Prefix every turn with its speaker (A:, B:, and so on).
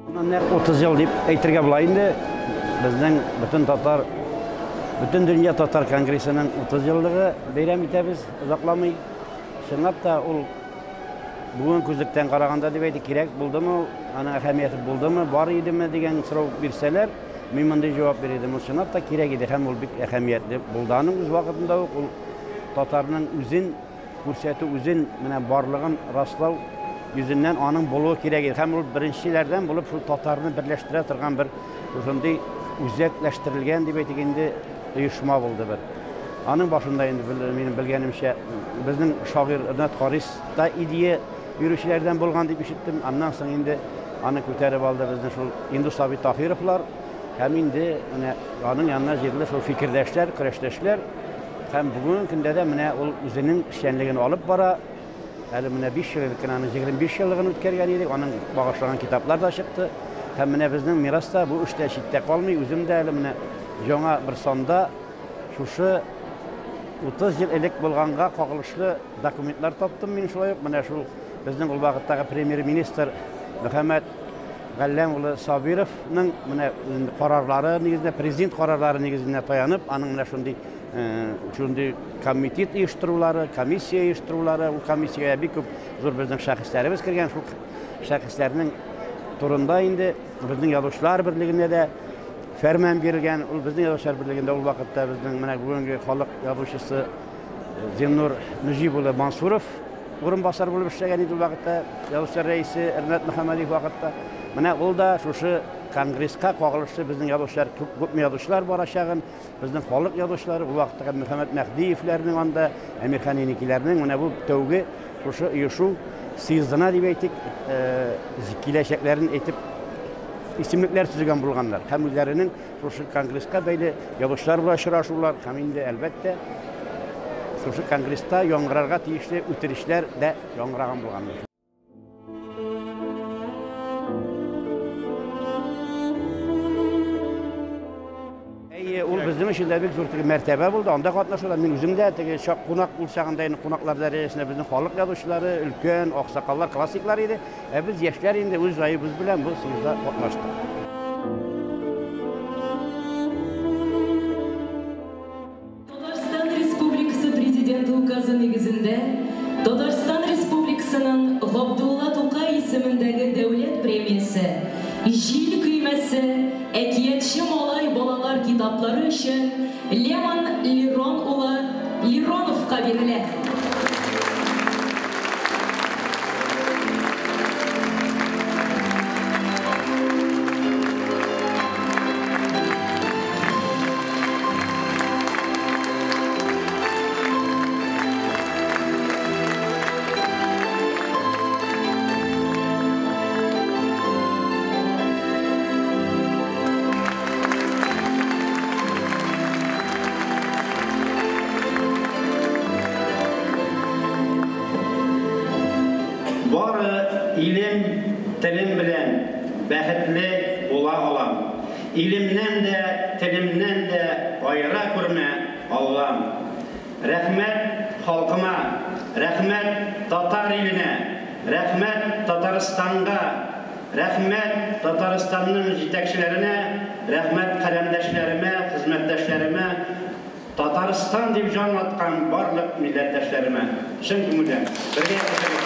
A: Нәкъ 30 ел дип әйтергә була инде. Безнең бөтен татар, бөтен дөнья татар конгрессының 30 еллыгы бәйрәм итәбез, озакламый. Чынлап та ул бүген күзлектән караганда дип әйтик, кирәк булдымы ул, аның әһәмияте булдымы, бар идеме дигән сорау бирсәләр, мин мондый җавап бирер идем. Ул чынлап та кирәк иде һәм ул бик әһәмиятле булды. Аның үз вакытында ук ул татарның үзен күрсәтү, үзен менә барлыгын раслау йөзеннән аның булуы кирәк иде. Һәм ул беренчеләрдән булып шул татарны берләштерә торган бер шушындый үзәкләштерелгән дип әйтик инде оешма булды бер. Аның башында инде минем белгәнемчә безнең шагыйрь Ринат Харис та идея бирүчеләрдән булган дип ишеттем. Аннан соң инде аны күтәреп алды безнең шул Индус абый Таһировлар һәм инде менә аның янына җыелды шул фикердәшләр, көрәштәшләр. Һәм бүгенге көндә дә менә ул үзенең эшчәнлеген алып бара. Әле менә 5 ел элек кенә аның 25 еллыгын үткәргән идек, аның багышланган китаплар да чыкты. Һәм менә безнең Мирас та бу эштә читтә калмый. Үзем дә әле менә яңа бер санда шушы 30 ел элек булганга кагылышлы документлар таптым мин шулай ук. Менә шул безнең ул вакыттагы премьер-министр Мөхәммәт Галләм улы Сабировның менә карарлары нигезендә, президент карарлары нигезенә таянып, аның менә шундый шундый комитет оештырулары, комиссия оештырулары, ул комиссиягә бик күп зур безнең шәхесләребез кергән, шул шәхесләрнең турында инде безнең язучылар берлегенә дә фәрман бирелгән. Ул безнең язучылар берлегендә ул вакытта безнең менә бүгенге халык язучысы Зиннур Мөҗип улы Мансуров урынбасар булып эшләгән иде ул вакытта, язучылар рәисе Ринат Мөхәммәдиев вакытта. Менә ул да шушы конгресска кагылышлы безнең язучылар, күпме язучылар барачагын, безнең халык язучылары, ул вакыттагы Мөхәммәт Мәһдиевләрнең анда, Әмирхан Еникиләрнең менә бу тәүге шушы оешу съездына дип әйтик, киләчәкләрен әйтеп исемлекләр төзегән булганнар. Һәм үзләренең шушы конгресска бәйле язучылар белән очрашулар һәм инде әлбәттә шушы конгресста яңгырарга тиешле үтенечләр дә яңгыраган булган. Әйе, ул безнең өчен дә бик зур теге мәртәбә булды. Анда катнашуда мин үзем дә теге чак кунак ул чагында инде кунаклар дәрәҗәсендә безнең халык язучылары, өлкән аксакаллар, классиклар иде. Ә без яшьләр инде үз җаебыз белән бу съездда катнаштык.
B: Татарстан Республикасы Президенты указы нигезендә Татарстан Республикасының Габдулла Тукай исемендәге дәүләт премиясе Җил көймәсе, Әкиятче малай балалар китаплары өчен Лемон Лерон улы Лероновка бирелә.
C: Бары илем, телем белән бәхетле була алам. Илемнән дә, телемнән дә аера күрмә, Аллам. Рәхмәт халкыма, рәхмәт татар иленә, рәхмәт Татарстанга, рәхмәт Татарстанның җитәкчеләренә, рәхмәт каләмдәшләремә, хезмәттәшләремә, Татарстан дип җан аткан барлык милләттәшләремә. Чын күңелдән. Бергә яшәргә.